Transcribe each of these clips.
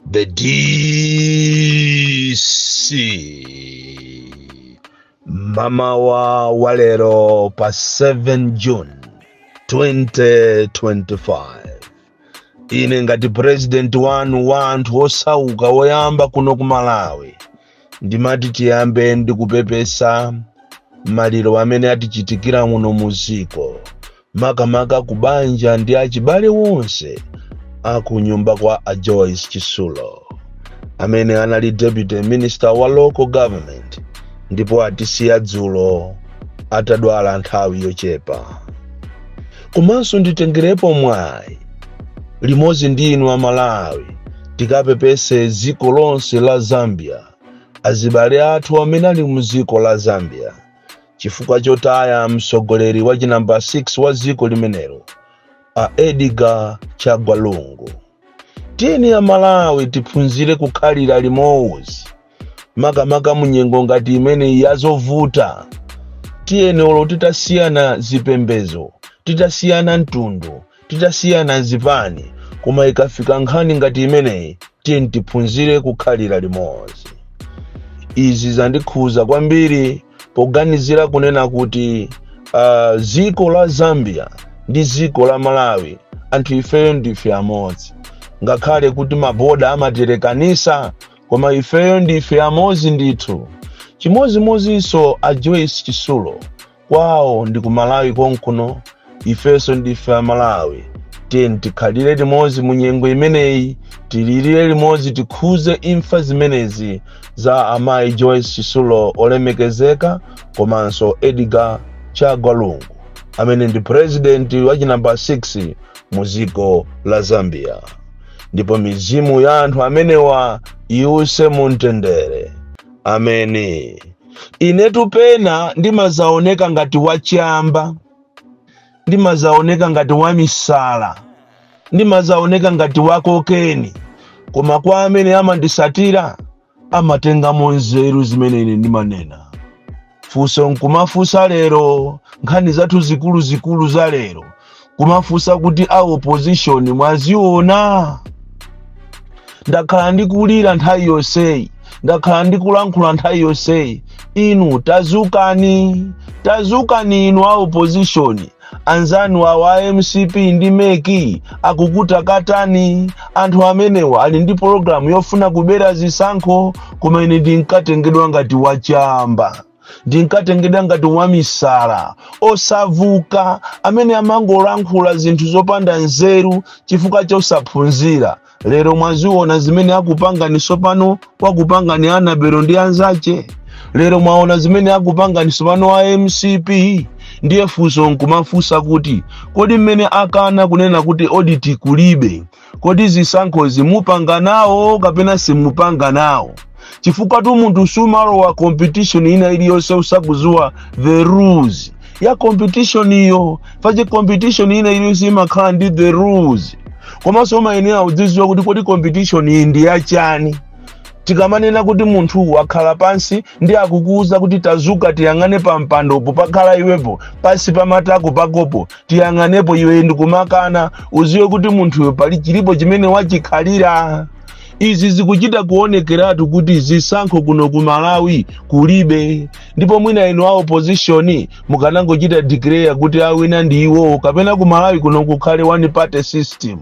The DC, mamawa walero pa 7 June 2025, ine ngati president wanu wa anthu osauka woyamba kuno ku Malawi, ndimati tiyambe ndi kupepesa maliro amene atichitikira muno muziko, makamaka ku banja ndi achibale wonse akunyumba kwa a Joyce Chisulo, amene anali deputy minister wa local government ndipo atisiya dzulo atadwala nthawi yochepa. Komanso nditengerepo mwayi limodzi ndi inu Amalawi tikapepese dziko lonse la Zambia, azibale athu amene ali mu dziko la Zambia, chifukwa chotaya mtsogoleri wa chinamba 6 wa dziko limenelo, a Edgar Chagwa Lungu. Tiyeni Amalawi tiphunzire kukhalira limodzi, makamaka munyengo ngati imene yazovuta. Tiyeni, olo titasiyana zipembezo, titasiyana mtundu, titasiyana zipani, koma ikafika nkhani ngati imeneyi, tiyeni tiphunzire kukhalira limodzi. Izi zandikhuza kwambiri poganizira kunena kuti dziko la Zambia ndi dziko la Malawi, anthu ifeyo ndife amodzi. Ngakhale kuti maboda amaterekanisa, koma ifeyo ndife amodzi ndithu. Chimodzimodzinso a Joyce Chisulo, kwawo ndi ku Malawi konkuno, ifenso ndife Amalawi. Tiyeni tikhalire limodzi mu nyengo imeneyi, tilirire limodzi, tikhuze imfa zimenezi za amayi Joyce Chisulo olemekezeka, komanso Edgar Chagwa Lungu, amene ndi president wa chinamba 6 mu dziko la Zambia. Ndipo mizimu ya anthu amenewa iwuse mu mtendere, ameni. Inetu pena ndimazaoneka ngati wachamba, ndimazaoneka ngati wamisala, ndimazaoneka ngati wakokeni, koma kwa amene amandisatira amatengamo nzeru zimene ine ndimanena. Funso nkumafunsa lero, nkhani zathu zikuluzikulu za lero, kumafunsa kuti a opposition mwaziona? Ndakhala ndikulira nthawi yonseyi, ndakhala ndikulankhula nthawi yonseyi. Inu tazukani, tazukani inu a opposition. Anzanu awa a MCP ndi MEC akukutakatani. Anthu amenewa ali ndi pologalamu yofuna kubera zisankho. Koma ine ndinkatengedwa ngati wachamba, ndinkatengedwa ngati wamisala osavuka, amene amangolankhula zinthu zopanda nzeru chifukwa chosaphunzira. Lero mwaziona zimene akupangani sopano, wakupangani Anabelo ndi anzache. Lero mwaona zimene akupangani sopano a MCP. Ndiye funso nkumafunsa kuti, kodi mmene akana kunena kuti audit kulibe, kodi zisankho zimupanga nawo kapena simupanga nawo? Chifukwa tu munthu sumalowa competition ina iliyonse usakuziwa the rules ya competition iyo. Fache competition ina iliyonse imakhala ndi the rules, komanso umayenera udziziwa kuti kodi competition iyi ndi yachani. Tikamanena kuti munthu wakhala pansi ndi akukuwuza kuti tazuka, tiyang'ane pa mpandopo pakhala iwepo, pansi pa matako pakopo tiyang'anepo, iwe ndikumakana, uziwe kuti munthuyo pali chilipo chimene wachikhalira. Izi zikuchita kuonekeratu kuti zisankho kuno ku Malawi kulibe. Ndipo mwina inu a opposition mukanangochita declare kuti awina ndi iwowo, kapena ku Malawi kuno kukhale one party system.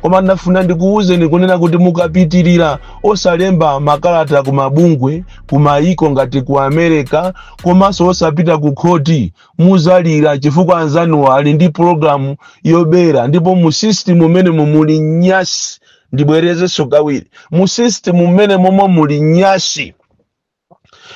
Koma ndafuna ndikuwuzeni kunena kuti mukapitirira osalemba makalata ku mabungwe ku mayiko ngati ku America, komanso osapita ku khoti, muzalira, chifukwa anzanuwa ali ndi pologalamu yobera. Ndipo mu system mmene muli nyasi, ndibwerezenso kawiri, mu system mmene momwe muli nyasi.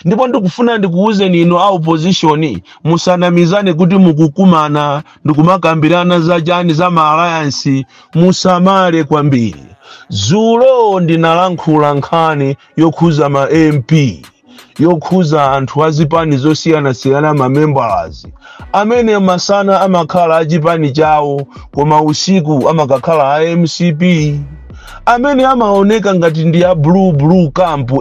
Ndipo ndikufuna ndikuwuzeni inu a opposition, musanamizane kuti mukukumana ndikumakambirana za chani, za ma alliance. Musamale kwambiri. Zulo ndinalankhula nkhani yokhuza ma MP, yokhuza anthu azipani zosiyanasiyana, ma members amene masana amakhala achipani chawo koma usiku amakakhala a MCP, amene amaoneka ngati ndi a blue camp,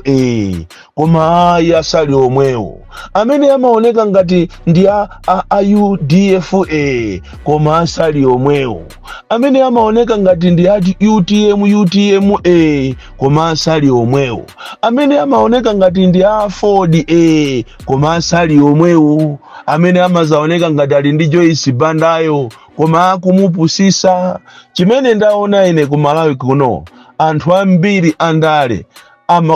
koma ayi, asali omwewo. Amene amaoneka ngati ndi a UDF koma asali omwewo. Amene amaoneka ngati ndi a UTM UTM koma asali omwewo. Amene amaoneka ngati ndi a Ford koma asali omwewo. Amene amazaoneka ngati ali ndi Joyce Bandayo koma akumupusisa. Chimene ndaona ine ku Malawi kuno, anthu ambiri andale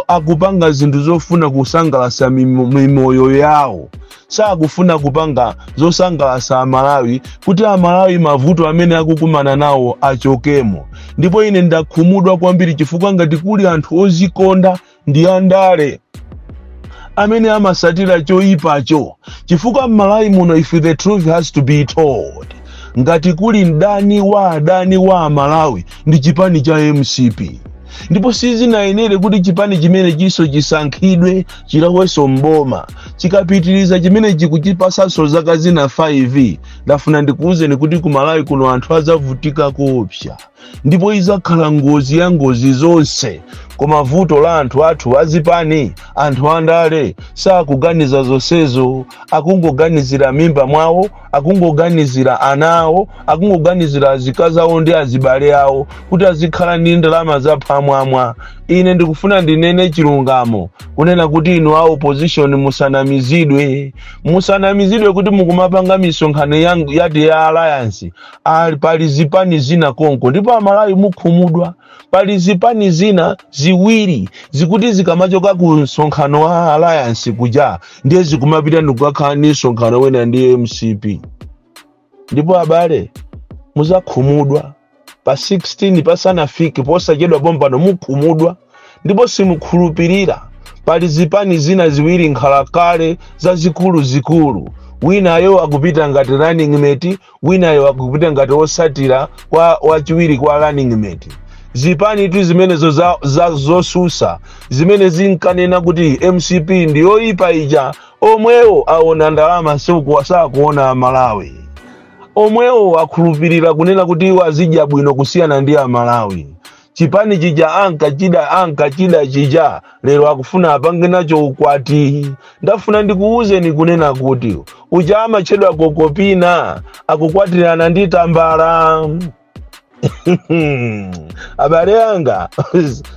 akupanga zinthu zofuna kusangalasa mimoyo yawo, sakufuna kupanga zosangalasa Amalawi kuti Amalawi mavuto amene akukumana nawo achokemo. Ndipo ine ndakhumudwa kwambiri, chifukwa ngati kuli anthu ozikonda ndi andale amene amasatira choyipacho. Chifukwa m'Malawi muno, if the truth has to be told, ngati kuli mdani wa adani wa Amalawi ndi chipani cha MCP. Ndipo sizinayenere kuti chipani chimene chiso chisankhidwe chilowenso mboma. Chikapitiriza chimene chikuchipasanso zaka zina 5, ndafuna ndikuwuzeni kuti ku Malawi kuno anthu adzavutika koopsa, ndipo izakhala ngozi ya ngozi zonse. Koma vuto la anthu athu azipani, anthu andale, sakuganiza zonsezo. Akungoganizira mimba mwawo, akungoganizira ana awo, akungoganizira azikazi awo ndi azibale awo kuti azikhala ndi ndalama zaphwamwamwa. Ine ndikufuna ndinene chilungamo, kunena kuti inu a opposition musanamizidwe, musanamizidwe kuti mukumapanga misonkhano yati ya alliance. Ali pali zipani zina konko, ndipo Amalawi mukhumudwa. Pali zipani zina ziwiri zikuti zikamachoka ku msonkhano wa alliance kuja, ndiye zikumapita ndikukakhala ndi msonkhano wena ndi MCP. Ndipo abale, muzakhumudwa pa 16 pasanafike, posachedwa pompano mukhumudwa ndipo simukhulupirira. Pali zipani zina ziwiri nkhalakale zazikulu zikulu, winayo akupita ngati running mate, winayo akupita ngati osatira kwa wachiwiri kwa running mate. Zipani tu zimenezo za zosusa zimene zinkanena kuti MCP ndiyoyipa ija, omwewo aona ndalama, sakuona Amalawi. Omwewo akhulupirira kunena kuti iwo azidya bwino kusiyana ndi Amalawi. Chipani chija ankachida chija, lero akufuna apange nacho ukwati. Ndafuna ndikuwuzeni kunena kuti uja amatchedwa Kokopina akukwatirana ndi Tambala. Abale anga,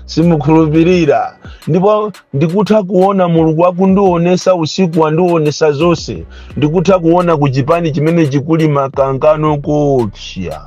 simukhulupirira. Ndipo ndikutha kuona, Mulungu akundionesa usiku, wandionesa zonse. Ndikutha kuona ku chipani chimene chikuli makangano koopsa,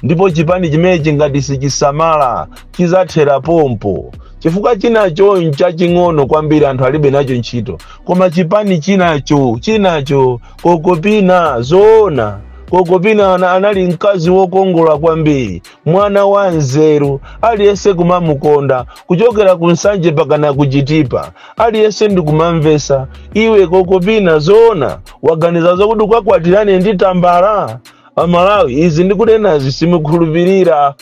ndipo chipani chimene chingati sichisamala chizathera pompo, chifukwa chinacho nchaching'ono kwambiri, anthu alibe nacho ntchito. Koma chipani chinacho, Kokopina, zoona Kokopina anali mkazi wokongola kwambiri, mwana wa nzeru, aliyense kumamukonda kuchokera ku Nsanje pakana kuchitipa, aliyense ndikumamvesa. Iwe Kokopina, zoona waganiza zokuti ukakwatirane ndi Tambala? Amalawi, izi ndikunenazi simukhulupirira.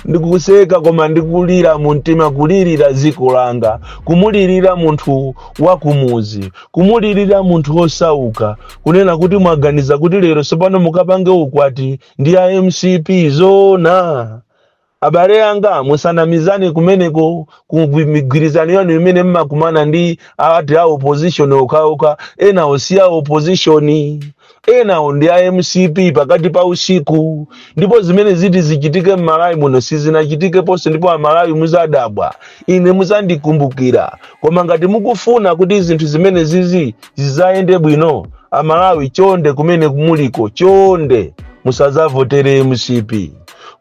Ndikuseka koma ndikulira mu mtima, kulirira dziko langa, kumulirira munthu wakumuzi, kumulirira munthu wosauka, kunena kuti mwaganiza kuti lero sopano mukapange ukwati ndi a MCP? Zoona? Abale anga, musanamizane kumeneko ku migwirizano yanu imene mmakumana ndi ati a opposition okhaokha. Enawo si a opposition, enawo ndi a MCP pakati pa usiku. Ndipo zimene ziti zichitike m'Malawi muno sizinachitike ponse, ndipo Amalawi muzadabwa, ine muzandikumbukira. Koma ngati mukufuna kuti zinthu zimene zizi zizayende bwino, Amalawi, chonde, kumene muliko, chonde musadzavotere MCP.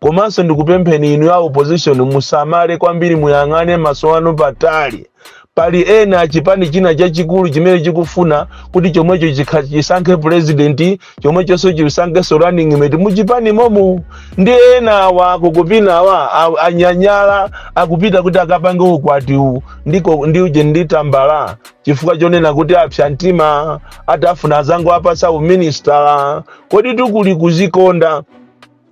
Komanso ndikupempheni inu ya opposition, musamale kwambiri, muyang'ane maso anu patali. Pali ena chipani china chachikulu chimene chikufuna kuti chomwecho chisankhe president, chomwechonso chisankhenso running mate muchipani momo. Ndi ena awa Kokopina awa anyanyala, akupita kuti akapange ukwati ndiko ndi uje ndi Tambala, chifukwa chonena kuti apsa mtima, atafuna azango apasa uministala. Kodi tikuli kuzikonda,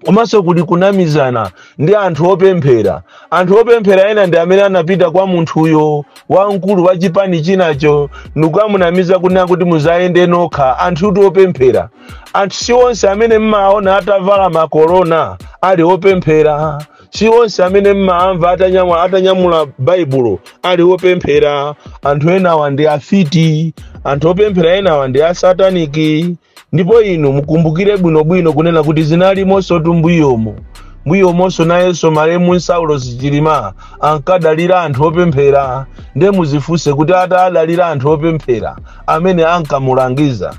komanso kuli kunamizana ndi anthu opemphera. Anthu opemphera ena ndi amene anapita kwa munthuyo wamkulu wa chipani chinacho ndikukamunamiza kunena kuti muzayende nokha. Anthutu opemphera, anthu si onse amene mmaona atavala makorona ali opemphera. Si onse amene mmaona atavala Si onse amene mmaamva atanyamula Baibulo ali opemphera. Anthu enawa ndi afiti, anthu opemphera enawa ndi asataniki. Ndipo inu mukumbukire bwinobwino kunena kuti zinalimonso tu mbuyomo. Mbuyomonso nayenso malemu Saulos Chilima ankadalira anthu opemphera. Ndiye muzifunse kuti atadalira anthu opemphera amene ankamulangiza,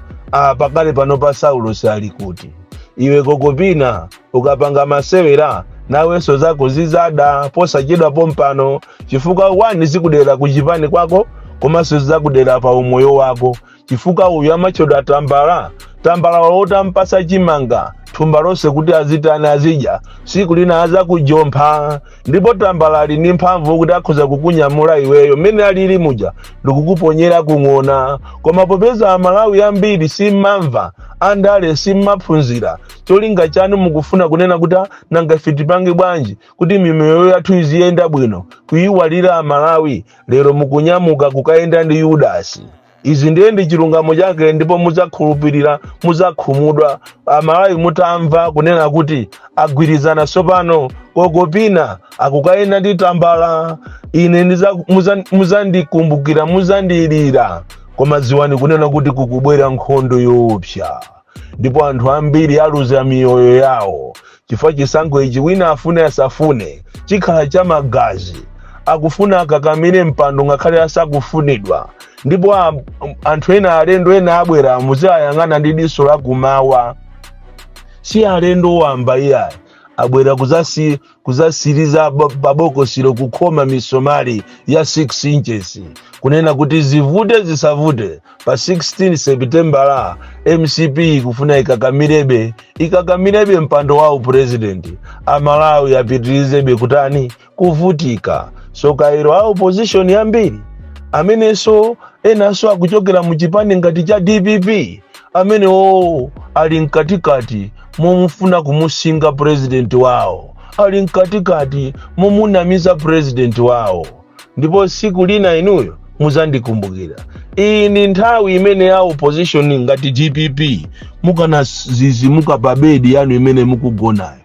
pakale pano pa Saulos ali kuti? Iwe Kokopina, ukapanga masewera nawenso zako zizada posachedwa pompano, chifukwa wani zikudera kuchipani kwako komanso zizakudera pa umoyo wako, chifukwa uyu amatchedwa Tambala. Tambala wotampasa chimanga thumba lonse kuti azitani, azidya, siku lina azakujompha. Ndipo Tambala ali ndi mphamvu kuti akhoza kukunyamula iweyo mmene alili muja ndikukuponyera kung'ona. Koma popeza Amalawi ambiri simmamva andale, simmaphunzira, cholinga chanu mukufuna kunena kuti, "Ah, nanga ife tipange bwanji kuti miyoyo yathu iziyenda bwino?" Kuyiwalira Amalawi, lero mukunyamuka kukayenda ndi Yudasi. Izi ndiye ndi chilungamo chake, ndipo mudzakhulupirira, mudzakhumudwa Amalawi mutamva kunena kuti agwirizana tsopano, Kokopina akukayenda ndi Tambala. Ine muzandikumbukira, muzandilira, koma dziwani kunena kuti kukubwera nkhondo yoopsa ndipo anthu ambiri aluza miyoyo yawo, chifukwa chisankho ichi, wina afune asafune, chikhala cha magazi. Akufuna akakamire mpando ngakhale asakufunidwa. Ndipo anthu ena, alendo ena abwera, muzayang'ana ndi diso lakumawa. Si alendo wamba iyayi, abwera kuzasiriza pabokosilo, kukhoma misomali ya 6 inches, kunena kuti zivute zisavute, pa 16 Seputembala MCP kufuna ikakamirebe mpando wawo president, Amalawi apitirizebe kutani? Kuvutika. So kairo a opposition yambiri amenenso enanso akuchokera muchipani ngati cha DPP, amenewo ali mkatikati momufuna kumusinga president wawo, ali mkatikati momunamiza president wawo. Ndipo siku lina inuyo muzandikumbukira. Iyi ndi nthawi imene ya opposition ngati DPP mukanazizimuka pa bedi yanu imene mukugonayo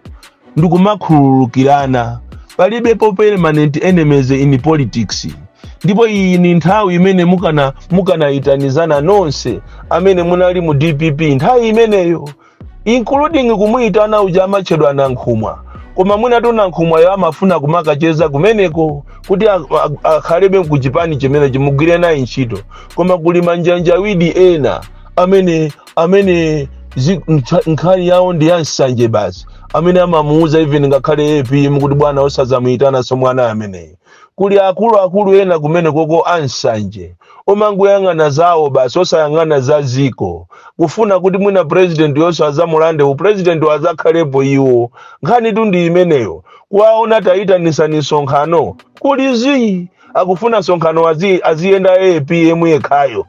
ndikumakhululukirana. Palibepo permanent enemies in politics. Ndipo iyi ni nthawi imene mukanayitanizana nonse amene munali mu DPP nthawi imeneyo, including kumuyitana uja amatchedwa Nankhumwa. Koma mwinatu Nankhumwayo amafuna kumakacheza kumeneko kuti akhalebe kuchipani chimene chimugwire naye ntchito. Koma kuli manjanjawidi ena amene nkhani yawo ndi ya nsanje basi, amene amamuuza even ngakhale APM kuti, "Bwana, osazamuyitanaso mwana ameneyi." Kuli akuluakulu ena kumene koko ansanje, omangoyang'ana zawo basi, osayang'ana za ziko, kufuna kuti mwina president yonso azamulande upresident, azakhalepo iwo. Nkhani tu ndi imeneyo. Kuwaona tayitanisani msonkhano, kuli zii, akufuna msonkhano aziyenda APM yekhayo.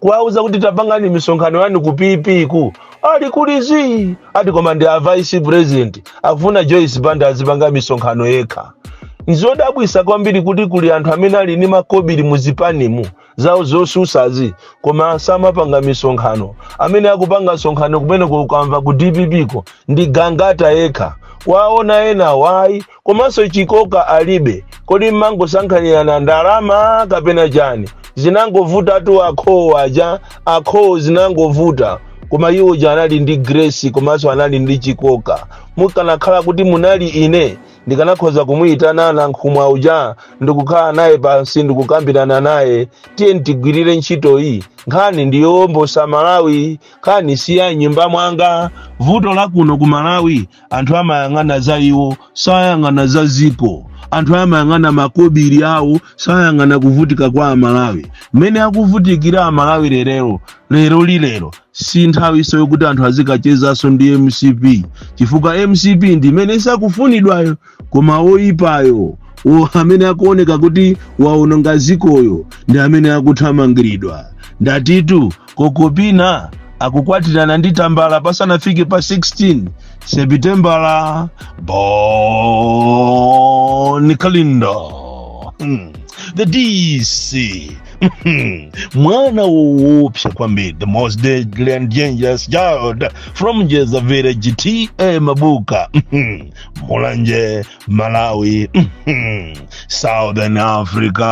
Kuwauza kuti tapangani misonkhano yanu ku PP ku, ali kuli zii, ati koma ndi a vice president, akufuna Joyce Banda azipanga misonkhano yekha. Nzodabwisa kwambiri kuti kuli anthu amene ali ndi makobiri muzipanimu zawo zosusazi, koma samapanga misonkhano. Amene akupanga msonkhano kumene kukamva ku DPP ko ndi Gangata yekha. Waona ena wayi, komanso chikoka alibe. Kodi mmangosankhanirana ndalama kapena chani? Zinangovuta tu akhowo aja, akhowo zinangovuta, koma iwo ja anali ndi grace komanso anali ndi chikoka. Mukanakhala kuti munali ine, ndikanakhoza kumuyitana Nankhumwa uja ndikukhala naye pansi ndikukambirana naye, "Tiye tigwirire ntchito iyi, nkhani ndiyowombosa Malawi, nkhani si ya nyumba mwanga." Vuto la kuno ku Malawi, anthu amayang'ana za iwo, sayang'ana za ziko. Anthu amayang'ana makobiri awo, sayang'ana kuvutika kwa Amalawi mmene akuvutikira Amalawi lerero. Lero lilero si nthawiso yokuti anthu azikachezanso ndi MCP, chifukwa MCP ndi imene sakufunidwayo, koma oyipayo amene akuoneka kuti waononga zikoyo ndi amene akuthamangiridwa. Ndatitu Kokopina akukwatirana ndi Tambala pasanafike pa 16 Seputembala. Bon Kalindo. The DC, mwana woopsa kwambiri, the most deadly and dangerous child from Jeza Village, TA Mabuka, Mulanje, Malawi, Southern Africa.